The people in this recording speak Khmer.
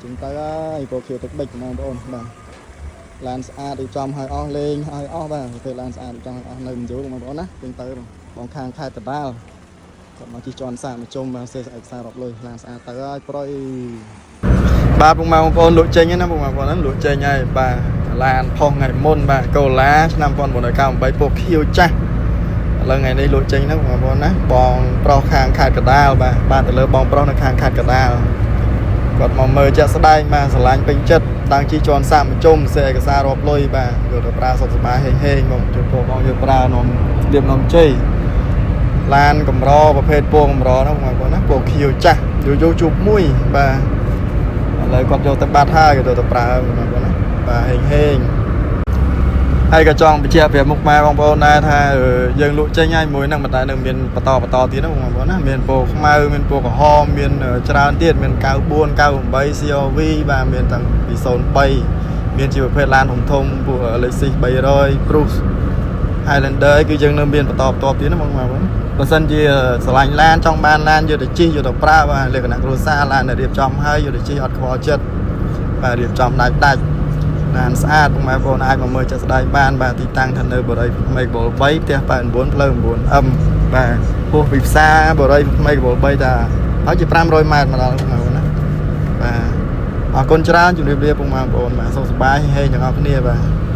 ចេញទៅហើយពណ៌ខៀវទឹកបិចបងប្អូនបាទឡានស្អាតរៀបចំឲ្យអស់លេងឲ្យអស់បាទប្រភេទឡានស្អាតរៀបចំឲ្យអស់នៅមិនយូរបងប្អូនណាចេញទៅបងខាងខេត្តកណ្ដាលគាត់មកជិះជាន់សាកមកជុំបាទសេឯកសាររាប់លុយឡានស្អាតទៅហើយប្រយបាទពុកម៉ែបងប្អូនលក់ចេញណាពុកម៉ែបងប្អូនណាលក់ចេញហើយបាទឡានផុសថ្ងៃមុនបាទកូឡាឆ្នាំ1998ពណ៌ខៀវចាស់ឥឡូវថ្ងៃនេះលក់ចេញណាបងប្អូនណាបងប្រុសខាងខេត្តកណ្ដាលបាទបាទទៅលើបងប្រុសនៅខាងខេត្តកណ្ដាល គាត់មកមើលជាក់ស្ដែងបាទស្រឡាញ់ពេញចិត្តដើងជីជន់សាកមជុំសេឯកសាររាប់លុយបាទយកទៅប្រើសុខសប្បាយហេងហេងបងជួយពបងយកប្រើនំលៀបនំជ័យឡានកម្រប្រភេទពងកម្រហ្នឹងបងប្អូនណាពងខៀវចាស់យូរយូរជួបមួយបាទឥឡូវគាត់យកទៅបាត់ហើយគាត់យកទៅប្រើបងប្អូនណាបាទហេងហេងហើយក៏ចង់បញ្ជាក់ប្រាប់មុខម៉ែបងប្អូនដែរថាយើងលក់ចេញហើយមួយហ្នឹងមិនតែនៅមានបន្តបន្តទៀតណាបងប្អូនណាមានពណ៌ខ្មៅមានពណ៌ក្រហមមានច្រើនទៀតមាន94 98 CRV បាទមានតាំងពី03មានជាប្រភេទឡានធំធំពួក Lexus 300 Prius Highlander គឺយើងនៅមានបន្តបន្តទៀតណាបងប្អូនបើសិនជាស្រឡាញ់ឡានចង់បានឡានយកទៅជិះយកទៅប្រើបាទលក្ខណៈគ្រួសារឡានដែលរៀបចំហើយយកទៅជិះអត់ខ្វល់ចិត្តបាទរៀបចំដាច់ដាច់ឡានស្អាតពុកម៉ែបងប្អូនអាចមកមើលចាក់ស្ដែងបានបាទទីតាំងថានៅបរិយថ្មីកបល3ផ្ទះ89ផ្លូវ 9M បាទពោះពីផ្សារបរិយថ្មីកបល3តាហើយជា500ម៉ែត្រមកដល់ពុកម៉ែបងប្អូនណាបាទអរគុណច្រើនជម្រាបលាពុកម៉ែបងប្អូនបាទសុខសប្បាយហេងទាំងអស់គ្នាបាទ។